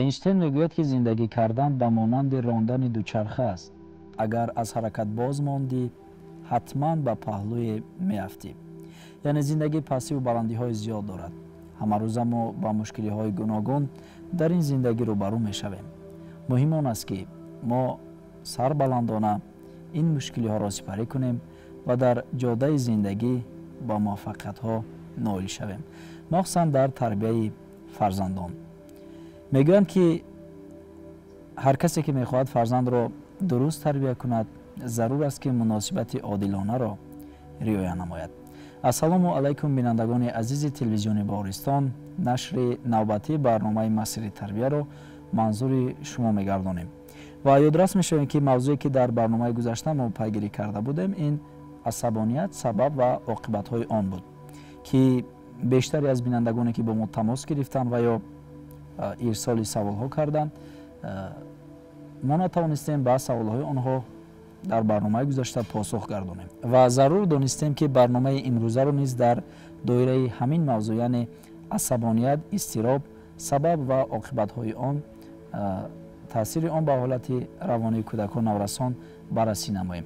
Эйнштейн мегӯяд, ки зиндагӣ кардан ба монанди рондани дучарха аст. Агар аз ҳаракат боз мондӣ, ҳатман ба паҳлӯе меафтӣ. Яъне зиндагӣ пастиву баландиҳои зиёд дорад. Ҳамарӯза мо ба мушкилиҳои гуногун дар ин зиндагӣ рӯбарӯ мешавем. Муҳим он аст, ки мо сарбаландона ин мушкилиҳоро сипарӣ кунем ва дар ҷодаи зиндагӣ ба муваффақиятҳо ноил шавем, махсусан дар тарбияи фарзандон. Мегӯянд, ки ҳар касе ки мехоҳад фарзандро дуруст тарбия кунад, зарур аст, ки муносибати одилонаро риоя намояд. Ассалому алайкум, бинандагони азизи телевизиони Баҳористон. Нашри навбатии барномаи «Масири тарбияро» манзури шумо мегардонем ва ёдрас мешавем, ки мавзӯе, ки дар барномаи гузашта мо пайгирӣ карда будем, ин асабоният, сабаб ва оқибатҳои он буд, ки бештаре аз бинандагоне, ки бо мо тамос гирифтанд ва ё ирсоли саволҳо карданд, мо натавонистем ба саволҳои онҳо дар барномаи гузашта посух гардонем ва зарур донистем, ки барномаи имрӯзаро низ дар доираи ҳамин мавзӯъ, яъне асабоният, изтироб, сабаб ва оқибатҳои он, таъсири он ба ҳолати равонии кӯдакон, наврасон баррасӣ намоем.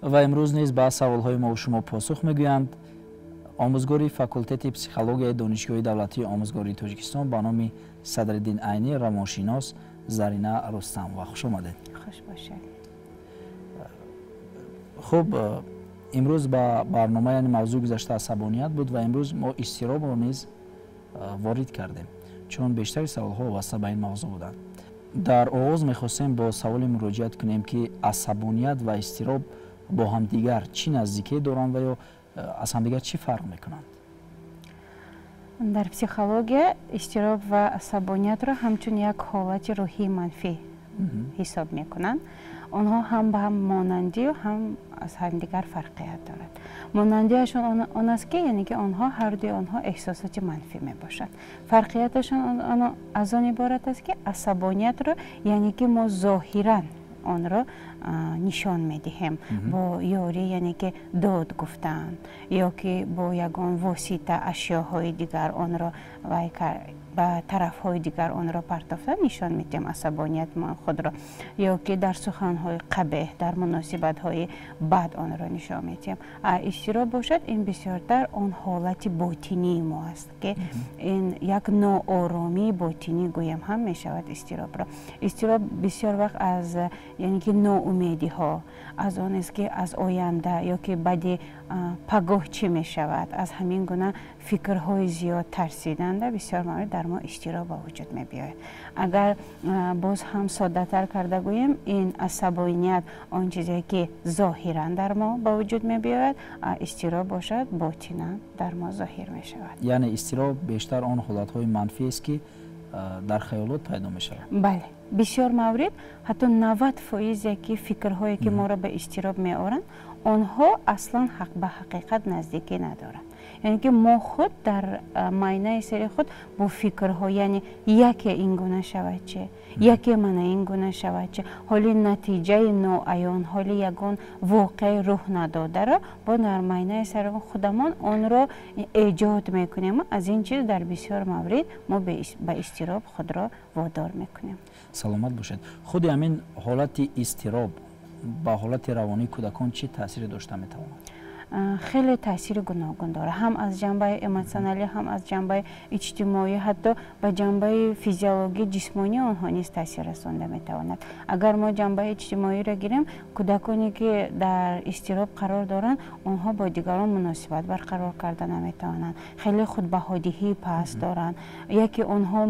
Ва имрӯз низ ба саволҳои мову шумо посух мегӯянд омӯзгори факултети психологияи Донишгоҳи давлатии омӯзгории Тоҷикистон ба номи Садриддин Айнӣ, равоншинос Зарина Рустамова. Хуш омадед. Хуш бошед. Хуб, имрӯз ба барнома, яъне мавзӯи гузашта асабоният буд ва имрӯз мо изтиробро низ ворид кардем, чун бештари саволҳо вобаста ба ин мавзӯъ буданд. Дар оғоз мехостем бо саволе муроҷиат кунем, ки асабоният ва изтироб бо ҳамдигар чӣ наздикие доранд ва ё аз ҳамдигар чӣ фарқ мекунанд? Дар психология изтироб ва асабониятро ҳамчун як ҳолати рӯҳии манфӣ ҳисоб мекунанд. Онҳо ҳам ба ҳам монандию, ҳам аз ҳамдигар фарқият дорад. Монандиашон он аст, ки яъне ки онҳо ҳардуи онҳо эҳсосоти манфӣ мебошанд. Фарқияташон аз он иборат аст, ки асабониятро, яъне ки мо зоҳиран онро нишон медиҳем бо ёрӣ, яъне ки дод гуфтан ё ки бо ягон восита, ашёҳои дигар онро вай ба тарафҳои дигар онро партофтан нишон медиҳем асабоният худро, ё ки дар суханҳои қабеҳ, дар муносибатҳои бад онро нишон медиҳем. А изтироб бошад, ин бисёртар он ҳолати ботинии мо аст, ки ин як нооромии ботинӣ гӯем ҳам мешавад изтиробро. Изтироб бисёр вақт аз, яъне ки, ноумедиҳо, аз он аст, ки аз оянда ё ки баъди пагоҳ чӣ мешавад, аз ҳамин гуна фикрҳои зиёд тарсиданда бисёр маврид дар мо изтироб ба вуҷуд мебиёяд. Агар боз ҳам соддатар карда гӯем, ин асабоният он чизе, ки зоҳиран дар мо ба вуҷуд мебиёяд, а изтироб бошад, ботинан дар мо зоҳир мешавад. Яъне изтироб бештар он ҳолатҳои манфиест, ки дар хаёлот пайдо мешавад? Бале, бисёр маврид, ҳатто 90 фоизе ки фикрҳое, ки моро ба изтироб меоранд, онҳо аслан ба ҳақиқат наздикӣ надоранд. Яъне ки мо худ дар майнаи сари худ бо фикрҳо, яъне яке ин гуна шавад че, яке мана ин гуна шавад че, ҳоли натиҷаи ноаён, ҳоли ягон воқеаи рӯҳ надодаро бо дар майнаи сари худамон онро эҷод мекунем. Аз ин чиз дар бисёр маврид мо ба изтироб худро водор мекунем. Саломат бошед. Худи ҳамин ҳолати изтироб ба ҳолати равонии кӯдакон чӣ таъсире дошта метавонад? Хеле таъсири гуногун дорад, ҳам аз ҷанбаи эмотсионалӣ, ҳам аз ҷанбаи иҷтимоӣ, ҳатто ба ҷанбаи физиологии ҷисмонии онҳо низ таъсир расонда метавонад. Агар мо ҷанбаи иҷтимоиро гирем, кӯдаконе, ки дар изтироб қарор доранд, онҳо бо дигарон муносибат барқарор карда наметавонанд, хеле худбаҳодиҳии паст доранд. Яке онҳо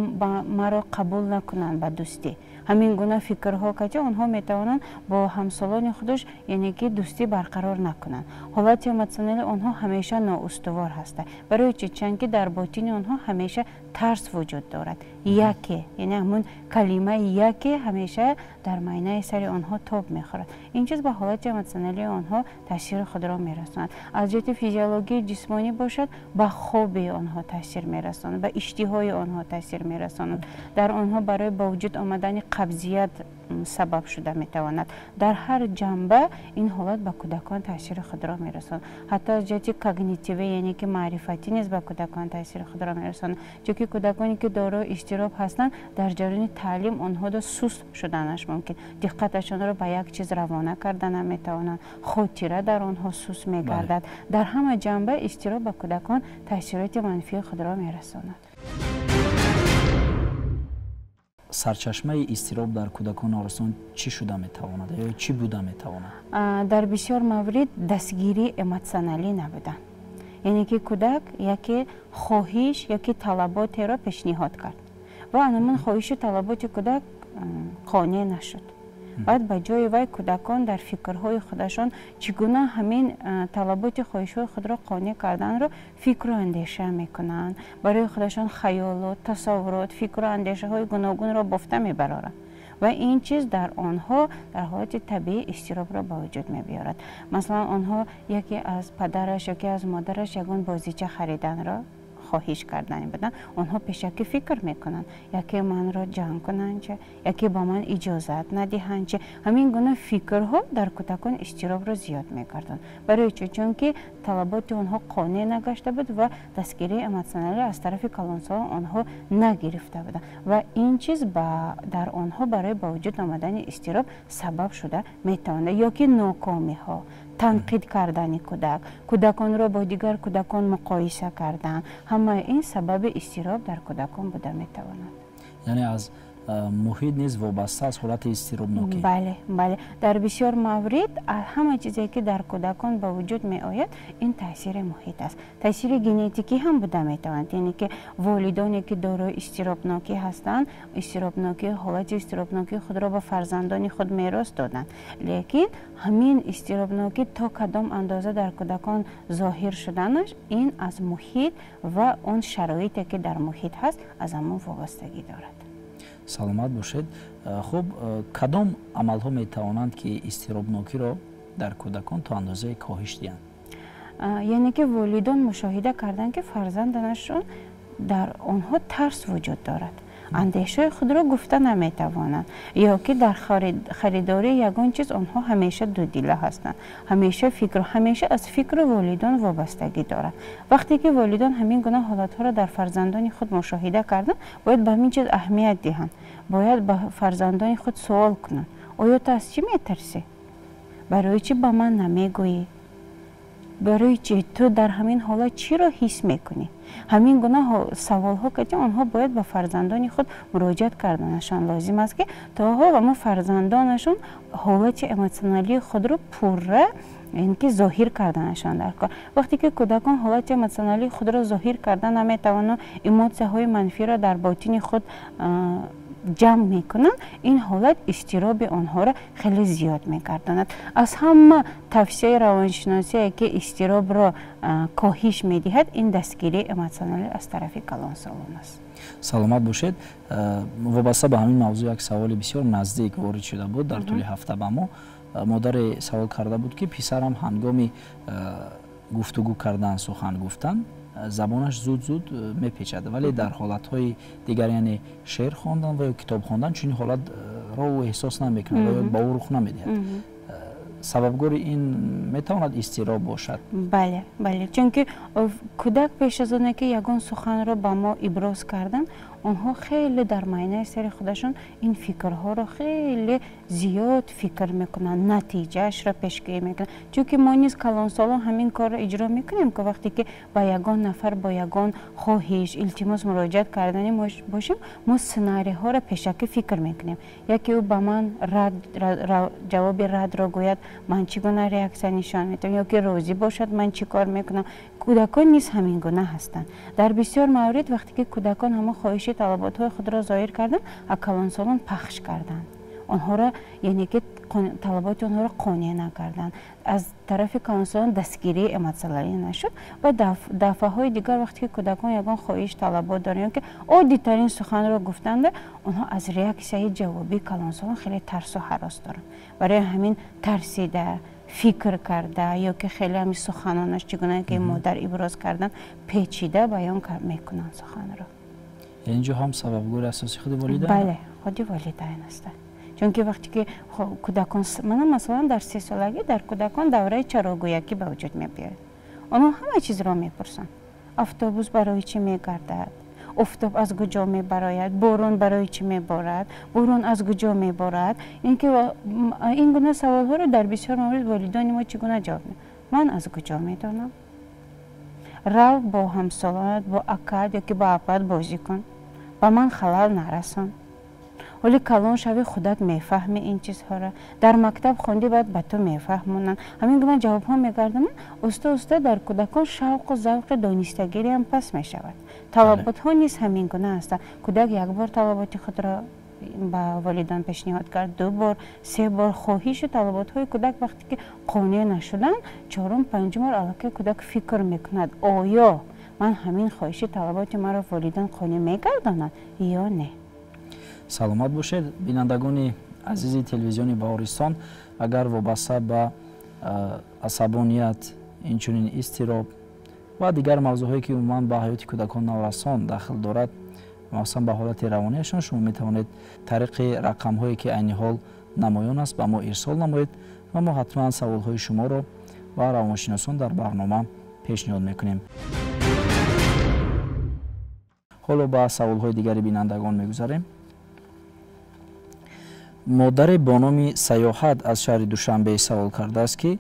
маро қабул накунанд ба дӯстӣ, ҳамин гуна фикрҳо кати онҳо метавонанд бо ҳамсолони худаш, яъне ки, дӯстӣ барқарор накунанд. Ҳолати эмотсионали онҳо ҳамеша ноустувор ҳастанд. Барои чӣ? Чунки дар ботини онҳо ҳамеша тарс вуҷуд дорад. Яке, яъне ҳамун калимаи яке ҳамеша дар майнаи сари онҳо тоб мехӯрад. Ин чиз ба ҳолати эмотсионалии онҳо таъсири худро мерасонад. Аз ҷиҳати физиологии ҷисмонӣ бошад, ба хоби онҳо таъсир мерасонад, ба иштиҳои онҳо таъсир мерасонад, дар онҳо барои ба вуҷуд омадани қабзият сабаб шуда метавонад. Дар ҳар ҷанба ин ҳолат ба кӯдакон таъсири худро мерасонад. Ҳатто аз ҷиҳати когнитивӣ, яъне ки маърифатӣ низ ба кӯдакон таъсири худро мерасонад, чунки ки кӯдаконе ки дорои изтироб ҳастанд, дар ҷараёни таълим онҳо суст шуданаш мумкин, диққаташонро ба як чиз равона карда наметавонанд, хотира дар онҳо суст мегардад. Дар ҳама ҷанба изтироб ба кӯдакон таъсироти манфии худро мерасонад. Сарчашмаи изтироб дар кӯдакон норасон чӣ шуда метавонад ё чӣ буда метавонад? Дар бисёр маврид дастгирии эмотсионалӣ набудан, яъне ки кӯдак яке хоҳиш яке талаботеро пешниҳод кард ва анамун хоҳишу талаботи кӯдак қонеъ нашуд. Баъд ба ҷои вай кӯдакон дар фикрҳои худашон чӣ гуна ҳамин талаботи хоҳишҳои худро қонеъ карданро фикру андеша мекунанд, барои худашон хаёлот, тасаввурот, фикру андешаҳои гуногунро бофта мебароранд ва ин чиз дар онҳо дар ҳолати табиӣ изтиробро ба вуҷуд мебиёрад. Масалан, онҳо яке аз падараш ёки аз модараш ягон бозича хариданро хоҳиш кардани буданд, онҳо пешакӣ фикр мекунанд, яке манро ҷанг кунанд че, яке ба ман иҷозат надиҳанд че. Ҳамин гуна фикрҳо дар кӯдакон изтиробро зиёд мегардонанд. Барои чӣ? Чунки талаботи онҳо қонеъ нагашта буд ва дастгирии эмотсионалӣ аз тарафи калонсолон онҳо нагирифта буданд ва ин чиз дар онҳо барои ба вуҷуд омадани изтироб сабаб шуда метавонад. Ё ки нокомиҳо, танқид кардани кӯдак, кӯдаконро бо дигар кӯдакон муқоиса кардан, ҳамаи ин сабаби изтироб дар кӯдакон буда метавонад. Яъне аз муҳит низ вобаста аз ҳолати изтиробнокӣ. Бале, бале. Дар бисёр маврид ҳама чизе ки дар кӯдакон ба вуҷуд меояд, ин таъсири муҳит аст. Таъсири генетикӣ ҳам буда метавонад, яъне ки волидоне ки дорои изтиробнокӣ ҳастанд, изтиробнокӣ, ҳолати изтиробнокии худро ба фарзандони худ мерос доданд. Лекин ҳамин изтиробнокӣ то кадом андоза дар кӯдакон зоҳир шуданаш, ин аз муҳит ва он шароите ки дар муҳит ҳаст, аз ҳамон вобастагӣ дорад. Саломат бошед. Хуб, кадом амалҳо метавонанд ки изтиробнокиро дар кӯдакон то андозае коҳиш диҳанд? Яъне ки волидон мушоҳида карданд, ки фарзанданашон дар онҳо тарс вуҷуд дорад, андешаи худро гуфта наметавонанд, ё ки дар харидории ягон чиз онҳо ҳамеша дудила ҳастанд, ҳамеша фикр, ҳамеша аз фикру волидон вобастагӣ доранд. Вақте ки волидон ҳамин гуна ҳолатҳоро дар фарзандони худ мушоҳида карданд, бояд ба ҳамин чиз аҳамият диҳанд, бояд ба фарзандони худ суол кунанд: оё ту аз чӣ метарсӣ? Барои чӣ ба ман намегӯӣ? Барои чӣ ту дар ҳамин ҳолат чиро ҳис мекунӣ? Ҳамин гуна саволҳо ки онҳо бояд ба фарзандони худ муроҷиат карданашон лозим аст, ки то ҳол ама фарзандонашон ҳолати эмотсионалии худро пурра яъне ки зоҳир карданашон дар кор. Вақте ки кӯдакон ҳолати эмотсионалии худро зоҳир карда наметавонанд, эмотсияҳои манфиро дар ботини худ ҷамъ мекунанд, ин ҳолат изтироби онҳоро хеле зиёд мегардонад. Аз ҳама тавсияи равоншиносие ки изтиробро коҳиш медиҳад, ин дастгирии эмотсионалӣ аз тарафи калонсолон аст. Саломат бошед. Вобаста ба ҳамин мавзӯъ як саволи бисёр наздик ворид шуда буд дар тӯли ҳафта ба мо. Модаре савол карда буд, ки писарам ҳангоми гуфтугӯ кардан, сухан гуфтан, забонаш зуд-зуд мепечад, вале дар ҳолатҳои дигар, яъне шеър хондан ва ё китоб хондан, чунин ҳолатро ӯ эҳсос намекунад ва ё ба ӯ рух намедиҳад. Сабабгори ин метавонад изтироб бошад? Бале, бале, чунки кӯдак пеш аз оне ки ягон суханро ба мо иброз кардан, онҳо хеле дар майнаи сари худашон ин фикрҳоро хеле зиёд фикр мекунанд, натиҷаашро пешгӯӣ мекунанд. Чунки мо низ калонсолон ҳамин корро иҷро мекунем, ки вақте ки ба ягон нафар бо ягон хоҳиш, илтимос муроҷиат кардани бошем, мо сценариҳоро пешакӣ фикр мекунем. Яке ӯ ба ман ҷавоби радро гӯяд, ман чӣ гуна реаксия нишон медиҳам, ё ки розӣ бошад, ман чӣ кор мекунам. Кӯдакон низ ҳамин гуна ҳастанд. Дар бисёр маврид вақте ки кӯдакон ҳамон хоҳиши талаботҳои худро зоҳир карданд, а калонсолон пахш карданд онҳоро, яъне ки талаботи онҳоро қонеъ накарданд, аз тарафи калонсолон дастгирии эмотсионалӣ нашуд ва дафъаҳои дигар вақте ки кӯдакон ягон хоҳиш, талабот доранд ё ки оддитарин суханро гуфтанда, онҳо аз реаксияи ҷавобии калонсолон хеле тарсу ҳарос доранд. Барои ҳамин тарсида, фикр карда ё ки хеле ҳами суханонаш чӣ гуна ки модар иброз кардан, печида баён мекунанд суханро. Инҷо ҳам сабабгори асосии худи волидайн? Бале, худи волидайн ҳастанд. Чунки вақте ки кӯдакон, мана масалан дар 3 солагӣ дар кӯдакон давраи чарогӯякӣ ба вуҷуд мебиёяд. Онҳо ҳама чизро мепурсанд: автобус барои чӣ мегардад, Офтоб аз куҷо мебарояд, борон барои чӣ меборад, борон аз куҷо меборад. Ин гуна саволҳоро дар бисёр маврид волидони мо чӣ гуна ҷавоб медиҳанд? Ман аз куҷо медонам? Рав бо ҳамсолонат, бо акат ё ки бо апат бозӣ кун, ба ман халал нарасон. Ҳоли калон шави, худат мефаҳмӣ ин чизҳоро, дар мактаб хондӣ, баъд ба ту мефаҳмонанд. Ҳамин гуна ҷавобҳо мегардонанд. Уста уста дар кӯдакон шавқу завқи донистагириам пас мешавад. Талаботҳо низ ҳамин гуна ҳастанд. Кӯдак як бор талаботи худро ба волидон пешниҳод кард, ду бор, се бор. Хоҳишу талаботҳои кӯдак вақте ки қонеъ нашуданд, чорум, панҷум бор аллакай кӯдак фикр мекунад: оё ман ҳамин хоҳиши талаботи маро волидон қонеъ мегардонанд ё не. Саломат бошед, бинандагони азизи телевизиони Баҳористон. Агар вобаста ба асабоният, инчунин изтироб ва дигар мавзӯъҳое, ки умуман ба ҳаёти кӯдакон, наврасон дахл дорад, махсусан ба ҳолати равонияшон, шумо метавонед тариқи рақамҳое, ки айни ҳол намоён аст, ба мо ирсол намоед ва мо ҳатман саволҳои шуморо ба равоншиносон дар барнома пешниҳод мекунем. Ҳоло ба саволҳои дигари бинандагон мегузарем. Модаре бо номи Саёҳат аз шаҳри Душанбе савол кардааст, ки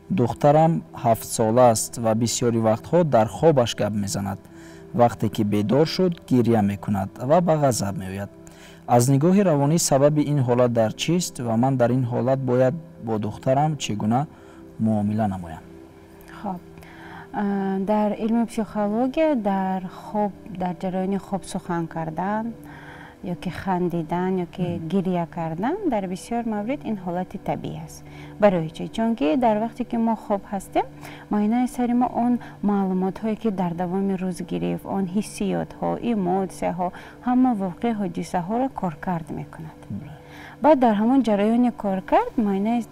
духтарам 7-сола аст ва бисёри вақтҳо дар хобаш гап мезанад. Вақте ки бедор шуд, гиря мекунад ва ба ғазаб меояд. Аз нигоҳи равонӣ сабаби ин ҳолат дар чист ва ман дар ин ҳолат бояд бо духтарам чӣ гуна муомила намоям? Хоб, дар илми психология дар хоб, дар ҷараёни хоб сухан кардан ё ки хандидан ё ки гиря кардан дар бисёр маврид ин ҳолати табиӣ аст. Барои чӣ? Чунки дар вақте ки мо хоб ҳастем, майнаи сари мо он маълумотҳое, ки дар давоми рӯз гирифт, он ҳиссиётҳо, эмотсияҳо, ҳама воқеъ ҳодисаҳоро коркард мекунад. Баъд дар ҳамон ҷараёни коркард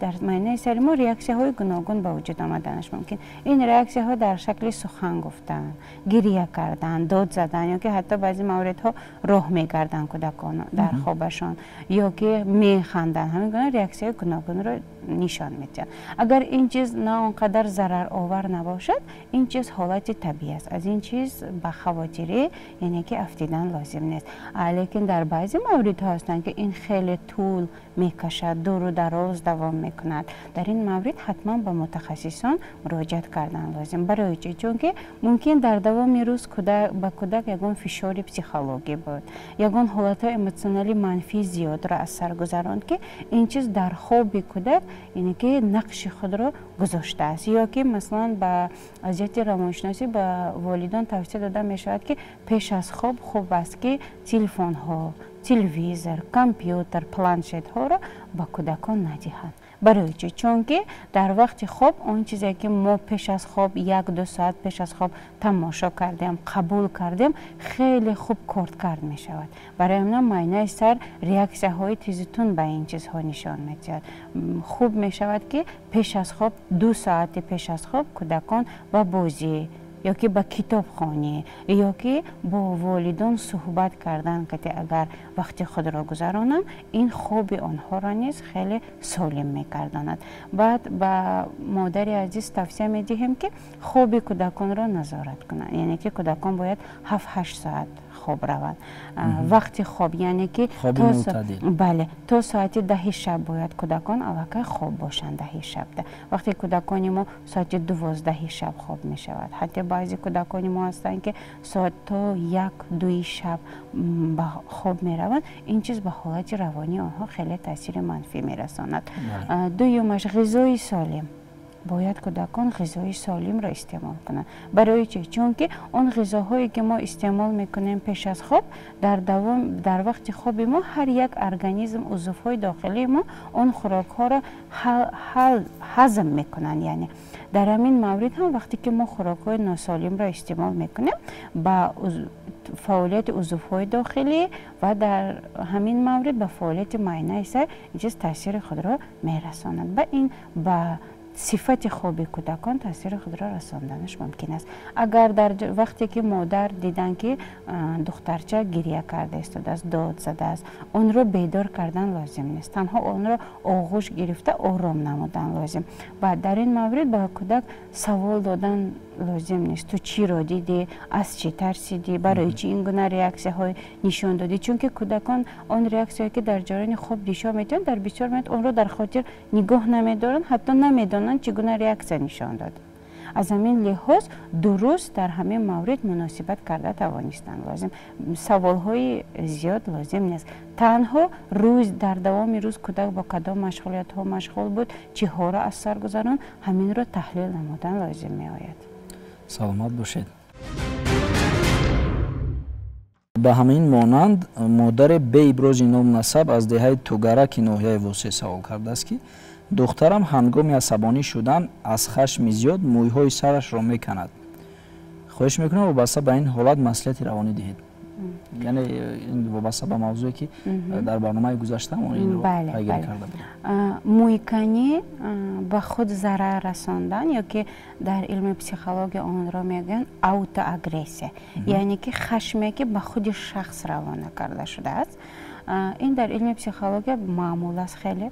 дар майнаи сари мо реаксияҳои гуногун ба вуҷуд омаданаш мумкин. Ин реаксияҳо дар шакли сухан гуфтан, гиря кардан, дод задан ё ки ҳатто баъзе мавридҳо роҳ мегарданд кӯдакон дар хобашон ё ки механданд. Ҳамин гуна реаксияҳои гуногунро нишон медиҳанд. Агар ин чиз на он қадар зараровар набошад, ин чиз ҳолати табиӣ аст. Аз ин чиз ба хавотирӣ, яъне ки афтидан лозим нест. Лекин дар баъзе мавридҳо ҳастанд, ки ин хеле тӯл мекашад, дуру дароз давом мекунад. Дар ин маврид ҳатман ба мутахассисон муроҷиат кардан лозим. Барои чӣ? Чунки мумкин дар давоми рӯз ба кӯдак ягон фишори психологӣ буд, ягон ҳолатҳои эмотсионали манфии зиёдро аз сар гузаронд, ки ин чиз дар хоби кӯдак, яъне ки нақши худро гузоштааст. Ё ки масалан ба азияти равоншиносӣ ба волидон тавсия дода мешавад, ки пеш аз хоб хуб аст, ки телефонҳо, телевизор, компютер, планшетҳоро ба кӯдакон надиҳанд. Барои чӣ? Чунки дар вақти хоб он чизе, ки мо пеш аз хоб, 1-2 соат пеш аз хоб тамошо кардем, қабул кардем, хеле хуб коркард мешавад. Барои ҳамин майнаи сар реаксияҳои тезутун ба ин чизҳо нишон медиҳад. Хуб мешавад, ки пеш аз хоб, 2 соати пеш аз хоб кӯдакон ба бозӣ ё ки ба китобхонӣ ё ки бо волидон суҳбат кардан, ки агар вақти худро гузаронанд, ин хоби онҳоро низ хеле солим мегардонад. Баъд ба модари азиз тавсия медиҳем, ки хоби кӯдаконро назорат кунанд, яъне ки кӯдакон бояд 7-8 соат хоб раванд. Вақти хоб, яъне ки бале, то соати 10 шаб бояд кӯдакон аллакай хоб бошанд. 10 шабда. Вақте кӯдакони мо соати 12 шаб хоб мешавад, ҳатто баъзе кӯдакони мо ҳастанд, ки соат то 1-2 шаб ба хоб мераванд, ин чиз ба ҳолати равонии онҳо хеле таъсири манфӣ мерасонад. Дуюмаш, ғизои солим. Бояд кӯдакон ғизои солимро истеъмол кунанд. Барои чӣ? Чунки он ғизоҳое, ки мо истеъмол мекунем пеш аз хоб, дар вақти хоби мо ҳар як организм, узвҳои дохилии мо он хӯрокҳоро ҳазм мекунанд. Яъне дар ҳамин маврид ҳам вақте ки мо хӯрокҳои носолимро истеъмол мекунем, ба фаъолияти узвҳои дохилӣ ва дар ҳамин маврид ба фаъолияти майнаи сар ин чиз таъсири худро мерасонад. Ба ин ба Сифати хоби кӯдакон таъсири худро расонданаш мумкин аст. Агар дар вақте ки модар дидан, ки духтарча гиря карда истодааст, дод задааст, онро бедор кардан лозим нест, танҳо онро оғӯш гирифта ором намудан лозим. Баъд дар ин маврид ба кӯдак савол додан лозим нест: ту чиро дидӣ, аз чӣ тарсидӣ, барои чӣ ин гуна реаксияҳо нишон додӣ? Чунки кӯдакон он реаксияе ки дар ҷараёни хоб нишон медиҳанд, дар бисёр маврид онро дар хотир нигоҳ намедоранд, ҳатто намедонанд чӣ гуна реаксия нишон дод. Аз ҳамин лиҳоз дуруст дар ҳамин маврид муносибат карда тавонистан лозим, саволҳои зиёд лозим нест. Танҳо рӯз дар давоми рӯз кӯдак бо кадом машғулиятҳо машғул буд, чиҳоро аз сар гузаронд, ҳаминро таҳлил намудан лозим меояд. Саломат бошед. Ба ҳамин монанд модаре бе ибрози ном насаб аз деҳаи Тугараки ноҳияи Восеъ савол кардааст, ки духтарам ҳангоми асабонӣ шудан аз хашми зиёд мӯйҳои сарашро меканад. Хоҳиш мекунам вобаста ба ин ҳолат маслиҳати равонӣ диҳед. Яъне ин вобаста ба мавзӯе ки дар барномаи гузашта мо инро пайгирӣ карда будем. Мӯйканӣ ба худ зарар расондан ё ки дар илми психология онро мегӯянд аутоагрессия, яъне ки хашме ки ба худи шахс равона карда шудааст. Ин дар илми психология маъмул аст хеле.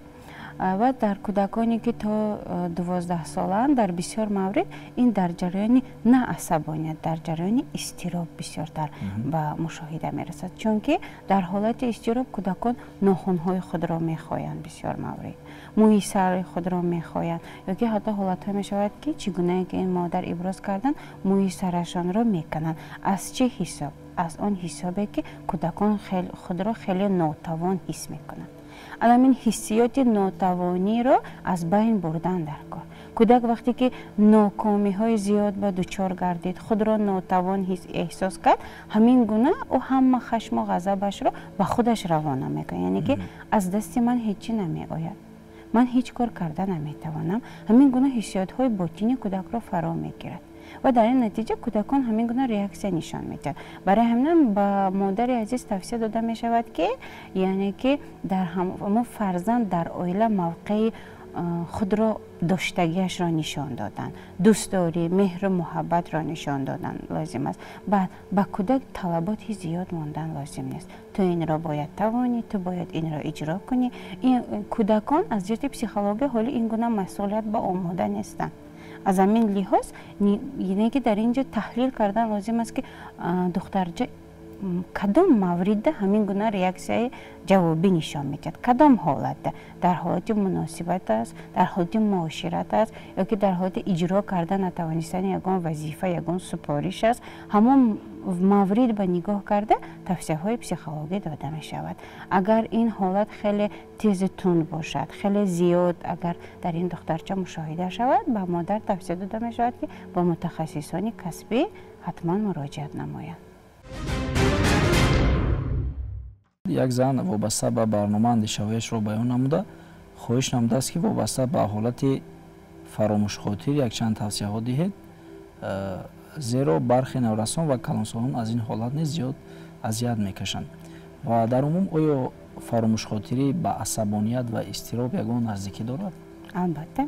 Ва дар кӯдаконе ки то 12 солаанд, дар бисёр маврид ин дар ҷараёни на асабоният, дар ҷараёни изтироб бисёртар ба мушоҳида мерасад. Чунки дар ҳолати изтироб кӯдакон нохунҳои худро мехоянд, бисёр маврид мӯи сари худро мехоянд, ё ки ҳатто ҳолатҳое мешавад ки чӣ гунае ки ин модар иброз кардан, мӯи сарашонро мекананд. Аз чӣ ҳисоб? Аз он ҳисобе ки кӯдакон худро хеле нотавон ҳис мекунанд. Ҳамин ҳиссиёти нотавониро аз байн бурдан дар кор. Кӯдак вақте ки нокомиҳои зиёд ба дучор гардид, худро нотавон эҳсос кард, ҳамин гуна ӯ ҳама хашму ғазабашро ба худаш равона мекунад. Яъне ки аз дасти ман ҳеҷ чӣ намеояд, ман ҳеҷ кор карда наметавонам. Ҳамин гуна ҳиссиётҳои ботини кӯдакро фаро мегирад ва дар ин натиҷа кӯдакон ҳамин гуна реаксия нишон медиҳанд. Барои ҳаминам ба модари азиз тавсия дода мешавад, ки яъне ки дар ҳамон фарзанд дар оила мавқеи худро доштагиашро нишон додан, дӯстдорӣ, меҳру муҳаббатро нишон додан лозим аст. Баъд ба кӯдак талаботи зиёд мондан лозим нест. Ту инро бояд тавонӣ, ту бояд инро иҷро кунӣ. Кӯдакон аз ҷиҳати психология ҳоли ин гуна масъулият ба омода нестанд. Аз ҳамин лиҳоз яъне ки дар ин ҷо таҳлил кардан лозим аст, ки духтарча кадом мавридда ҳамин гуна реаксияи ҷавобӣ нишон медиҳад, кадом ҳолатда, дар ҳолати муносибат аст, дар ҳолати муошират аст, ё ки дар ҳолати иҷро карда натавонистани ягон вазифа, ягон супориш аст. Ҳамон маврид ба нигоҳ карда тавсияҳои психологӣ дода мешавад. Агар ин ҳолат хеле тезу тунд бошад, хеле зиёд агар дар ин духтарча мушоҳида шавад, ба модар тавсия дода мешавад, ки бо мутахассисони касбӣ ҳатман муроҷиат намояд. Як зан вобаста ба барнома андешаҳояшро баён намуда, хоҳиш намудааст, ки вобаста ба ҳолати фаромӯшхотир якчанд тавсияҳо диҳед, зеро бархе наврасон ва калонсолон аз ин ҳолат низ зиёд азият мекашанд. Ва дар умум оё фаромӯшхотирӣ ба асабоният ва изтироб ягон наздикӣ дорад? Албатта,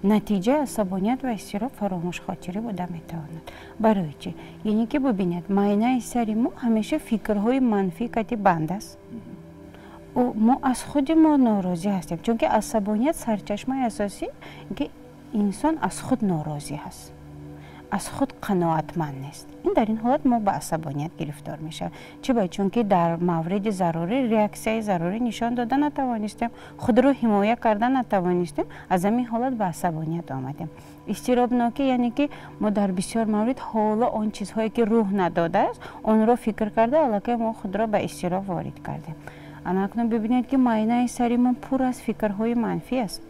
натиҷаи асабоният ва изтироб фаромӯшхотирӣ буда метавонад. Барои чӣ? Яъне ки бубинед, майнаи сари мо ҳамеша фикрҳои манфӣ кати банд аст. Мо аз худи мо норозӣ ҳастем, чунки асабоният сарчашмаи асосӣ ки инсон аз худ норозӣ ҳаст, аз худ қаноатманд нест. Ин дар ин ҳолат мо ба асабоният гирифтор мешавем. Чӣ бояд? Чунки дар мавриди зарурӣ реаксияи зарурӣ нишон дода натавонистем, худро ҳимоя карда натавонистем, аз ҳамин ҳолат ба асабоният омадем. Изтиробнокӣ яъне ки мо дар бисёр маврид ҳоло он чизҳое ки рӯҳ надодааст, онро фикр карда аллакай мо худро ба изтироб ворид кардем. Ана акнун бибинед, ки майнаи сари мо пур аз фикрҳои манфӣ аст.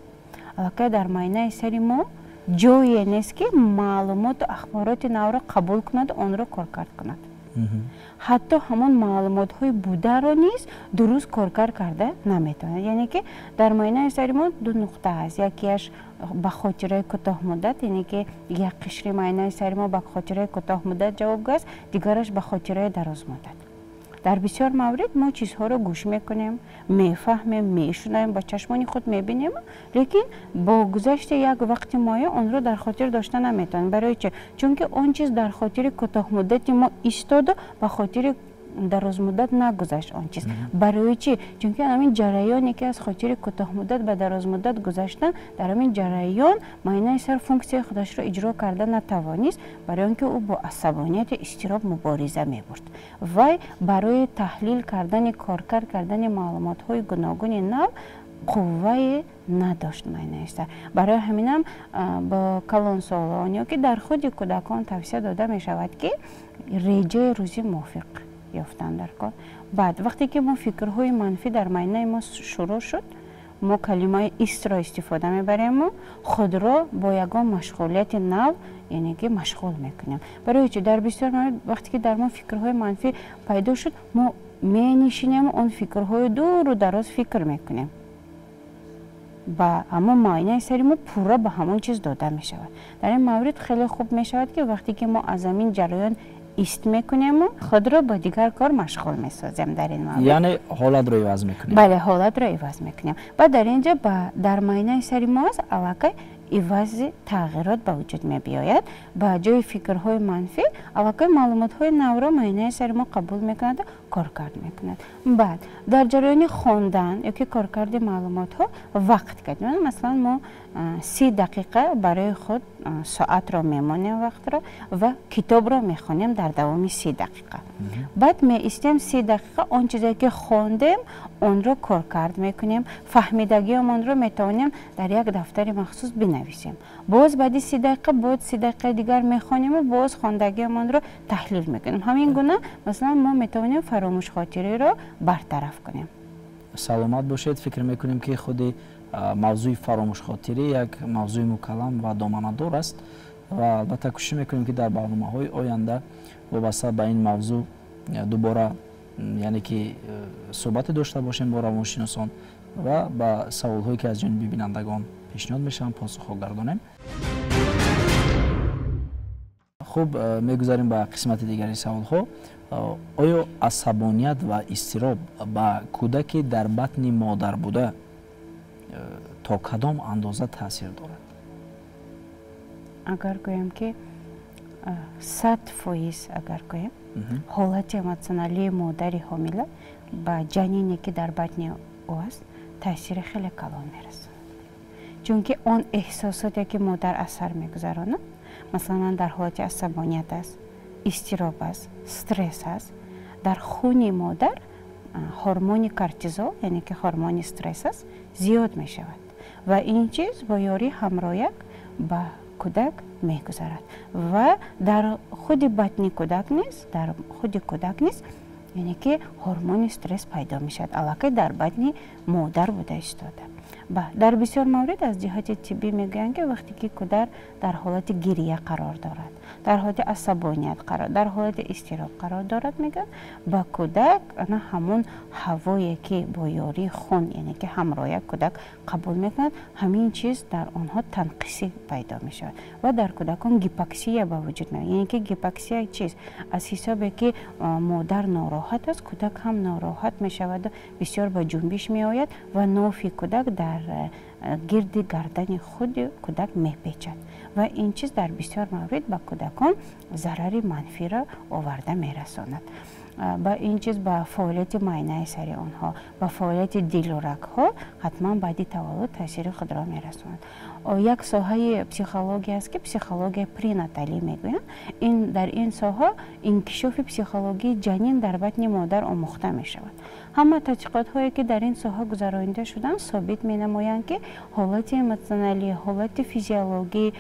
Аллакай дар майнаи сари мо ҷое нест, ки маълумоту ахбороти навро қабул кунаду онро коркард кунад. Ҳатто ҳамон маълумотҳои бударо низ дуруст коркард карда наметавонад. Яъне ки дар майнаи сари мо ду нуқта ҳаст. Якеаш ба хотираи кӯтоҳмуддат, яъне ки як қишри майнаи сари мо ба хотираи кӯтоҳмуддат ҷавобгӯ аст, дигараш ба хотираи дарозмуддат. Дар бисёр маврид мо чизҳоро гӯш мекунем, мефаҳмем, мешунавем, ба чашмони худ мебинем, лекин бо гузашти як вақти муайян онро дар хотир дошта наметавонем. Барои чӣ? Чунки он чиз дар хотири кӯтоҳмуддати мо истоду ба хотири дарозмуддат нагузашт он чиз. Барои чӣ? Чунки ҳамин ҷараёне ки аз хотири кӯтоҳмуддат ба дарозмуддат гузаштан, дар ҳамин ҷараён майнаи сар функсияи худашро иҷро карда натавонист, барои он ки ӯ бо асабонияти изтироб мубориза мебурд. Вай барои таҳлил кардани, коркард кардани маълумотҳои гуногуни нав қуввае надошт майнаи сар. Барои ҳаминам бо калонсолон ё ки дар худи кӯдакон тавсия дода мешавад, ки реҷаи рӯзӣ мувофиқ ёфтан дар кор. Баъд вақте ки мо фикрҳои манфӣ дар майнаи мо шурӯъ шуд, мо калимаи истро истифода мебарему худро бо ягон машғулияти нав, яъне ки машғул мекунем. Барои чӣ? Дар бисёр маврид вақте ки дар мо фикрҳои манфӣ пайдо шуд, мо менишинем, он фикрҳои дуру дароз фикр мекунем. Ба ҳамон майнаи сари мо пурра ба ҳамон чиз дода мешавад. Дар ин маврид хеле хуб мешавад, ки вақте ки мо аз ҳамин ҷараён ист мекунему худро ба дигар кор машғул месозем дар ин маврид. Яъне ҳолатро иваз мекунем. Бале, ҳолатро иваз мекунем. Баъд дар инҷа дар майнаи сари мо аст аллакай ивази тағйирот ба вуҷуд мебиёяд. Ба ҷои фикрҳои манфӣ аллакай маълумотҳои навро майнаи сари мо қабул мекунад, коркард мекунад. Баъд дар ҷараёни хондан ё ки коркарди маълумотҳо вақт кардем. Масалан, мо 30 дақиқа барои худ соатро мемонем вақтро ва китобро мехонем дар давоми 30 дақиқа. Баъд меистем 30 дақиқа, он чизе ки хондем онро коркард мекунем, фаҳмидагиамонро метавонем дар як дафтари махсус бинависем. Боз баъди 30 дақиқа боз 30 дақиқаи дигар мехонему боз хондагиамонро таҳлил мекунем. Ҳамин гуна масалан мо метавонем фаромӯшхотириро бартараф кунем. Саломат бошед. Фикр мекунем, ки худи мавзӯи фаромӯшхотирӣ як мавзӯи мукаллам ва доманадор аст ва албатта кӯшиш мекунем, ки дар барномаҳои оянда вобаста ба ин мавзӯъ дубора, яъне ки суҳбате дошта бошем бо равоншиносон ва ба саволҳое, ки аз ҷониби бинандагон пешниҳод мешаванд, посухҳо гардонем. Хуб, мегузарем ба қисмати дигари саволҳо. Оё асабоният ва изтироб ба кӯдаке дар батни модар буда то кадом андоза таъсир дорад? Агар гӯем, ки 100%, агар гӯем, ҳолати эмотсионалии модари ҳомила ба ҷанине, ки дар батни ӯ аст, таъсири хеле калон мерасонад. Чунки он эҳсосоте, ки модар аз сар мегузаронад, масалан дар ҳолати асабоният аст, изтироб аст, стресс аст, дар хуни модар ҳормони кортизол, яъне ки ҳормони стресс аст, зиёд мешавад ва ин чиз бо ёрии ҳамрояк ба кӯдак мегузарад ва дар худи батни кӯдак низ, дар худи кӯдак низ, яъне ки ҳормони стресс пайдо мешавад, аллакай дар батни модар буда истода. Дар бисёр маврид аз ҷиҳати тиббӣ мегӯянд, ки вақте ки кӯдак дар ҳолати гирия қарор дорад, дар ҳолати асабоният қарор, дар ҳолати изтироб қарор дорад, мегӯянд, ба кӯдак ана ҳамон ҳавое, ки бо ёрии хун, яъне ки ҳамроя кӯдак қабул мекунад, ҳамин чиз дар онҳо танқисӣ пайдо мешавад ва дар кӯдакон гипоксия ба вуҷуд меояд. Яъне ки гипоксия чист? Аз ҳисобе ки модар нороҳат аст, кӯдак ҳам нороҳат мешаваду бисёр ба ҷунбиш меояд ва нофи кӯдак дар гирди гардани худи кӯдак мепечад ва ин чиз дар бисёр маврид ба кӯдакон зарари манфиро оварда мерасонад. Ба ин чиз ба фаъолияти майнаи сари онҳо, ба фаъолияти дилу рагҳо ҳатман баъди таваллуд таъсири худро мерасонад. Як соҳаи психология аст, ки психологияи пренаталӣ мегӯянд. Ин дар ин соҳа инкишофи психологии ҷанин дар батни модар омӯхта мешавад. Ҳама тадқиқотҳое, ки дар ин соҳа гузаронида шуданд, собит менамоянд, ки ҳолати эмотсионалӣ, ҳолати физиологӣ,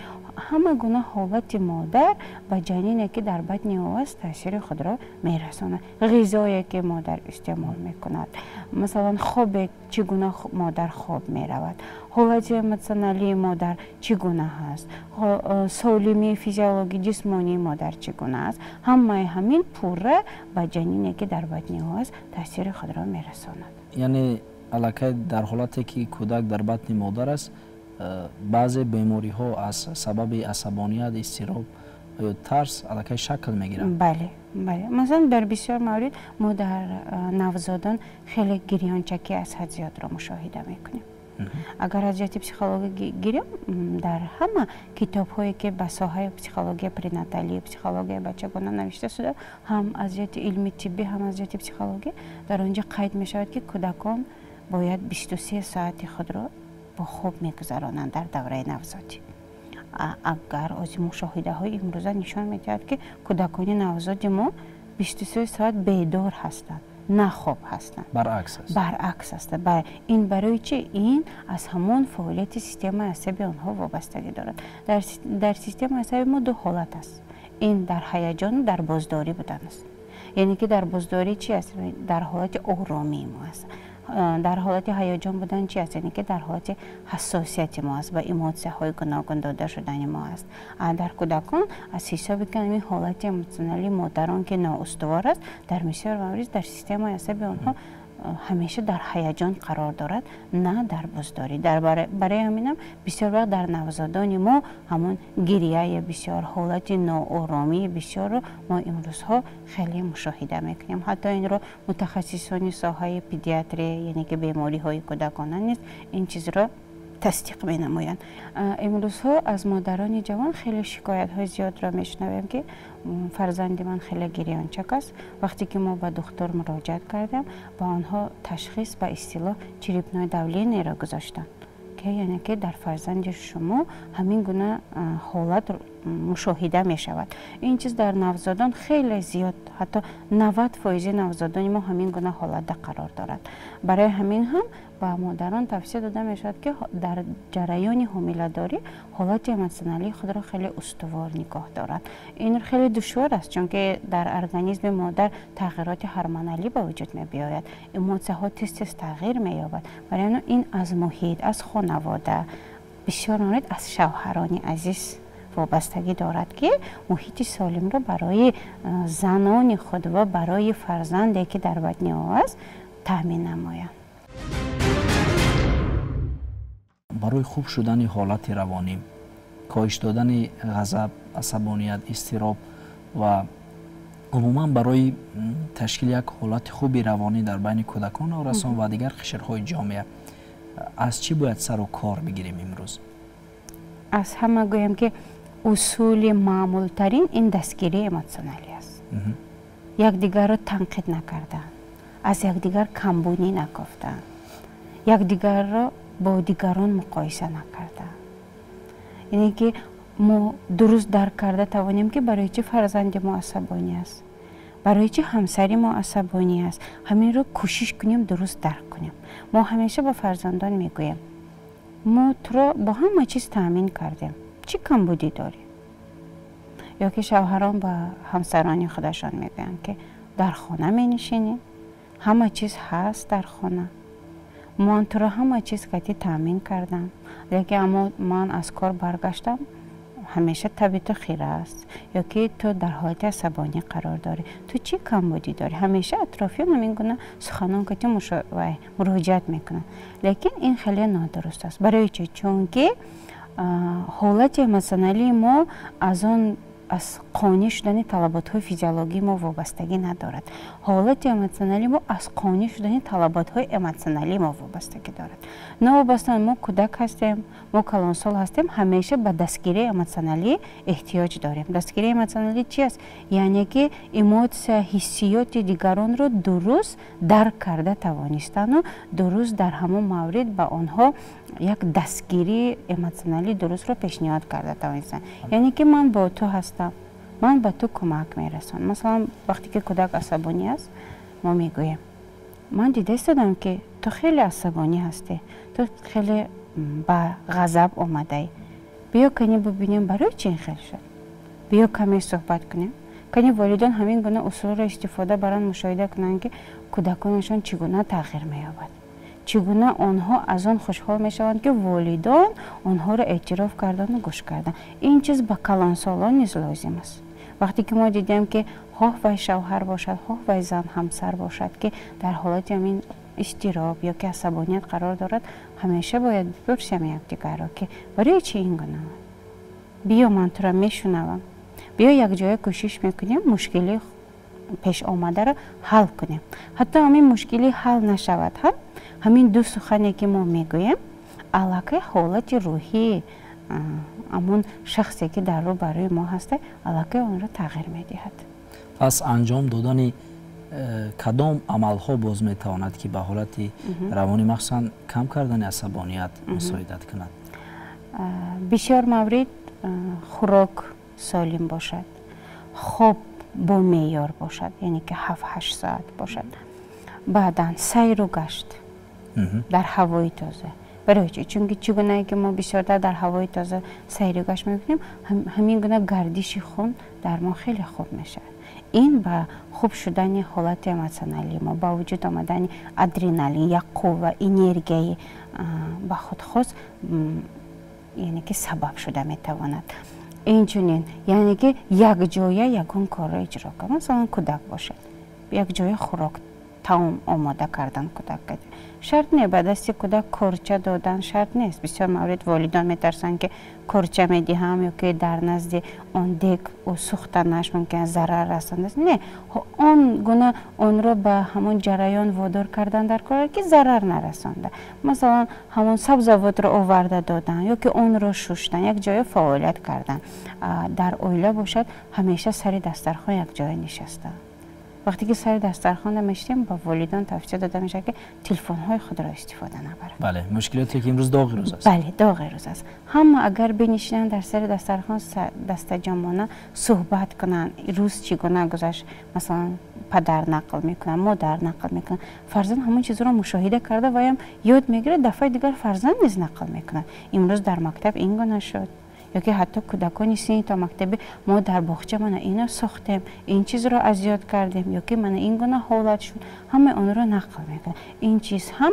ҳама гуна ҳолати модар ба ҷанине, ки дар батни ӯ аст, таъсири худро мерасонад. Ғизое, ки модар истеъмол мекунад, масалан хобе, чӣ гуна модар хоб меравад, ҳолати эмотсионалии модар чӣ гуна ҳаст, солимии физиологии ҷисмонии модар чӣ гуна аст, ҳамаи ҳамин пурра ба ҷанине, ки дар батни ӯ аст, таъсири худро мерасонад. Яъне аллакай дар ҳолате, ки кӯдак дар батни модар аст, баъзе бемориҳо аз сабаби асабоният, изтироб Ё тарс аллакай шакл мегирад. Бале, бале. Масалан, дар бисёр маврид мо дар навзодон хеле гирёнчакӣ аз ҳад зиёдро мушоҳида мекунем. Агар аз ҷиҳати психология гирем, дар ҳама китобҳое, ки ба соҳаи психология пренаталӣ, психологияи бачагона навишта шуда, ҳам аз ҷиҳати илми тиббӣ, ҳам аз ҷиҳати психология, дар он ҷо қайд мешавад, ки кӯдакон бояд 23 соати худро бо хоб мегузаронанд дар давраи навзодӣ. Агар ози мушоҳидаҳои имрӯза нишон медиҳад, ки кӯдакони навзоди мо 23 соат бедор ҳастанд, на хоб ҳастанд. Баръакс аст. Баръакс аст. Ин барои чи? Ин аз ҳамон фаъолияти системаи асаби онҳо вобастагӣ дорад. Дар системаи асаби мо ду ҳолат аст. Ин дар ҳаяҷону дар боздорӣ будан аст. Яъне ки дар боздорӣ чи аст? Дар ҳолати оромии мо аст. Дар ҳолати ҳаяҷон будан чи аст? Яъне ки дар ҳолати ҳассосияти мо аст, ба эмотсияҳои гуногун дода шудани мо аст. Дар кӯдакон аз ҳисоби ки ҳамин ҳолати эмотсионалии модарон ки ноустувор аст, дар бисёр маврид дар системаи асаби онҳо ҳамеша дар ҳаяҷон қарор дорад, на дар боздорӣ. Барои ҳаминам бисёр вақт дар навзодони мо ҳамон гирияи бисёр, ҳолати нооромии бисёрро мо имрӯзҳо хеле мушоҳида мекунем. Ҳатто инро мутахассисони соҳаи педиатрия, яъне ки бемориҳои кӯдакона низ ин чизро тасдиқ менамоянд. Имрӯзҳо аз модарони ҷавон хеле шикоятҳои зиёдро мешунавем, ки фарзанди ман хеле гирёнчак аст. Вақте ки мо ба духтур муроҷиат кардем, ба онҳо ташхис ба истилоҳ черепное давлениеро гузоштанд, ки яъне ки дар фарзанди шумо ҳамин гуна ҳолат мушоҳида мешавад. Ин чиз дар навзодон хеле зиёд, ҳатто 90% навзодони мо ҳамин гуна ҳолатда қарор дорад. Барои ҳамин ҳам ба модарон тавсия дода мешавад, ки дар ҷараёни ҳомиладорӣ ҳолати эмотсионалии худро хеле устувор нигоҳ доранд. Ин хеле душвор аст, чунки дар организми модар тағйироти ҳормоналӣ ба вуҷуд мебиёяд, эмотсияҳо тез тез тағйир меёбад. Барои ин аз муҳит, аз хонавода, бисёр маврид аз шавҳарони азиз вобастагӣ дорад, ки муҳити солимро барои занони худ ва барои фарзанде, ки дар батни ӯ аст, таъмин намоянд. Барои хуб шудани ҳолати равонӣ, коҳиш додани ғазаб, асабоният, изтироб ва умуман барои ташкили як ҳолати хуби равонӣ дар байни кӯдакон, наврасон ва дигар қишрҳои ҷомеа аз чӣ бояд сару кор бигирем имрӯз? Аз ҳама гӯям, ки усули маъмултарин ин дастгирии эмотсионалӣ аст. Якдигарро танқид накардан, аз якдигар камбунӣ накофтан, якдигарро бо дигарон муқоиса накардан. Яъне ки мо дуруст дарк карда тавонем, ки барои чӣ фарзанди мо асабонӣ аст, барои чӣ ҳамсари мо асабонӣ аст, ҳаминро кӯшиш кунем дуруст дарк кунем. Мо ҳамеша ба фарзандон мегӯем, мо туро бо ҳама чиз таъмин кардем, чӣ камбудӣ дорӣ? Ё ки шавҳарон ба ҳамсарони худашон мегӯянд, ки дар хона менишинӣ, ҳама чиз ҳаст дар хона, ман туро ҳама чиз кати таъмин кардам, лекин аммо ман аз кор баргаштам, ҳамеша таби ту хира аст, ё ки ту дар ҳолати асабонӣ қарор дорӣ, ту чӣ камбудӣ дорӣ? Ҳамеша атрофиён ҳамин гуна суханон кати муроҷиат мекунанд. Лекин ин хеле нодуруст аст. Барои чӣ? Чунки ҳолати эмотсионалии мо аз он аз қонеъ шудани талаботҳои физиологии мо вобастагӣ надорад. Ҳолати эмотсионалии мо аз қонеъ шудани талаботҳои эмотсионалии мо вобастагӣ дорад. Новобаста мо кӯдак ҳастем, мо калонсол ҳастем, ҳамеша ба дастгирии эмотсионалӣ эҳтиёҷ дорем. Дастгирии эмотсионалӣ чи аст? Яъне ки эмотсия, ҳиссиёти дигаронро дуруст дарк карда тавонистану дуруст дар ҳамон маврид ба онҳо як дастгирии эмотсионалии дурустро пешниҳод карда тавонистан. Яъне ки ман бо ту ҳастам, ман ба ту кӯмак мерасонам. Масалан, вақте ки кӯдак асабонӣ аст, мо мегӯем, ман дида истодам, ки ту хеле асабонӣ ҳастӣ, ту хеле ба ғазаб омадаӣ, биё кани бибинем барои чӣ ин хел шуд, биё каме суҳбат кунем. Кани волидон ҳамин гуна усулро истифода баранд, мушоҳида кунанд, ки кӯдаконашон чӣ гуна тағйир меёбад, чӣ гуна онҳо аз он хушҳол мешаванд, ки волидон онҳоро эътироф кардану гӯш кардан. Ин чиз ба калонсолон низ лозим аст. Вақте ки мо дидем, ки хоҳ вай шавҳар бошад, хоҳ вай зан ҳамсар бошад, ки дар ҳолати ҳамин изтироб ё ки асабоният қарор дорад, ҳамеша бояд бипурсем якдигарро, ки барои чӣ ин гуна? Биё, ман туро мешунавам, Биё якҷоя кӯшиш мекунем мушкили пеш омадаро ҳал кунем. Ҳатто ҳамин мушкилӣ ҳал нашавад ҳам, ҳамин ду сухане ки мо мегӯем, аллакай ҳолати рӯҳии ҳамон шахсе ки дар рӯ барои мо ҳаста, аллакай онро тағйир медиҳад. Пас анҷом додани кадом амалҳо боз метавонад ки ба ҳолати равонӣ, махсусан кам кардани асабоният мусоидат кунад? Бисёр маврид хӯрок солим бошад, хоб бо меъёр бошад, яъне ки 7-8 соат бошад. Баъдан сайру гашт дар ҳавои тоза. Барои чӣ? Чунки чӣ гунае ки мо бисёртар дар ҳавои тоза сайру гашт мекунем, ҳамин гуна гардиши хун дар мо хеле хуб мешавад. Ин ба хуб шудани ҳолати эмотсионалии мо, ба вуҷуд омадани адреналин, як қувва, энергияи ба худ хос, яъне ки сабаб шуда метавонад. Инчунин, яъне ки якҷоя ягон корро иҷро кард. Масалан, кӯдак бошад, якҷоя хӯрок, таом омода кардан кӯдак шарт не, ба дасти кӯдак корча додан шарт нест. Бисёр маврид волидон метарсанд ки корча медиҳам ё ки дар назди он дег ӯ сӯхтанаш мумкин аст, зарар расонад. Не, он гуна онро ба ҳамон ҷараён водор кардан дар кор ки зарар нарасонда. Масалан, ҳамон сабзавотро оварда додан ё ки онро шуштан, як ҷоя фаъолият кардан. Дар оила бошад, ҳамеша сари дастархон якҷоя нишастан. Вақте ки сари дастархона мешинем, ба волидон тавсия дода мешавад ки телефонҳои худро истифода набаранд. Бале, мушкилоте ки имрӯз доғи рӯз аст. Бале, доғи рӯз аст. Ҳама агар бинишинанд дар сари дастархон, дастаҷамъона суҳбат кунанд, рӯз чӣ гуна гузашт, масалан, падар нақл мекунад, модар нақл мекунад, фарзанд ҳамон чизро мушоҳида карда ваям ёд мегирад, дафъаи дигар фарзанд низ нақл мекунад. Имрӯз дар мактаб ин гуна шуд. Ё ки ҳатто кӯдакони синни то мактабӣ, мо дар боғча мана ино сохтем, ин чизро аз ёд кардем, ё ки мана ин гуна ҳолат шуд, ҳамаи онро нақл мекунад. Ин чиз ҳам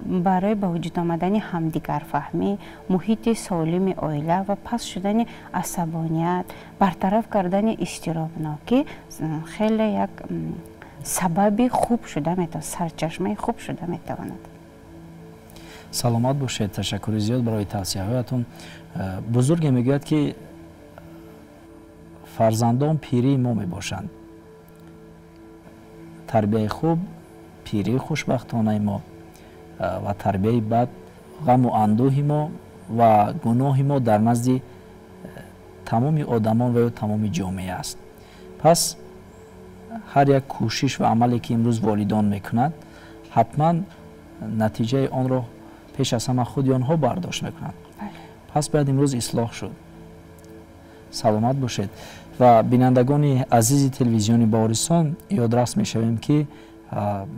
барои ба вуҷуд омадани ҳамдигарфаҳмӣ, муҳити солими оила ва паст шудани асабоният, бартараф кардани изтиробнокӣ хеле як сабаби хуб шуда метавонад, сарчашмаи хуб шуда метавонад. Саломат бошед, ташаккури зиёд барои тавсияҳоятон. Бузурге мегӯяд ки фарзандон пирии мо мебошанд. Тарбияи хуб пирии хушбахтонаи мо ва тарбияи бад ғаму андӯҳи мо ва гуноҳи мо дар назди тамоми одамон ва ё тамоми ҷомеа аст. Пас ҳар як кӯшиш ва амале ки имрӯз волидон мекунад, ҳатман натиҷаи онро пеш аз ҳама худи онҳо бардошт мекунанд. Пас бояд имрӯз ислоҳ шуд. Саломат бошед. Ва бинандагони азизи телевизиони Баҳористон, ёдрас мешавем ки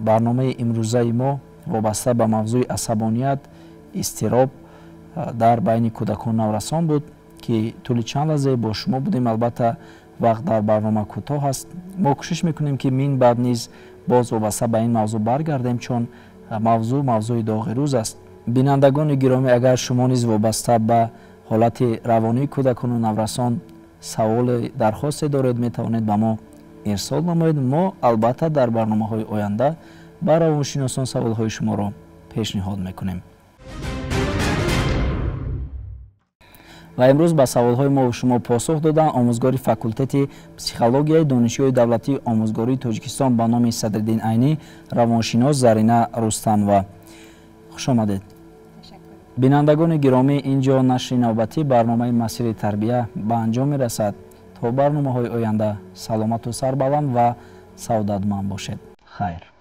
барномаи имрӯзаи мо вобаста ба мавзӯи асабоният, изтироб дар байни кӯдакон наврасон буд ки тӯли чанд лаҳзае бо шумо будем. Албатта вақт дар барнома кӯтоҳ аст. Мо кӯшиш мекунем ки мин баъд низ боз вобаста ба ин мавзӯъ баргардем, чун мавзӯъ мавзӯи доғи рӯз аст. Бинандагони гиромӣ, агар шумо низ вобаста ба ҳолати равонии кӯдакону наврасон саволи дархосте доред, метавонед ба мо ирсол намоед. Мо албатта дар барномаҳои оянда ба равоншиносон саволҳои шуморо пешниҳод мекунем. Ва имрӯз ба саволҳои мо шумо посух доданд омӯзгори факултети психологияи Донишгоҳи давлатии омӯзгории Тоҷикистон ба номи Садриддин Айнӣ, равоншинос Зарина Рустамова. Хуш омадед. Бинандагони гиромӣ, ин ҷо нашри навбатӣ барномаи масири тарбия ба анҷом мерасад. То барномаҳои оянда саломату сарбаланд ва саодатманд бошед. Хайр.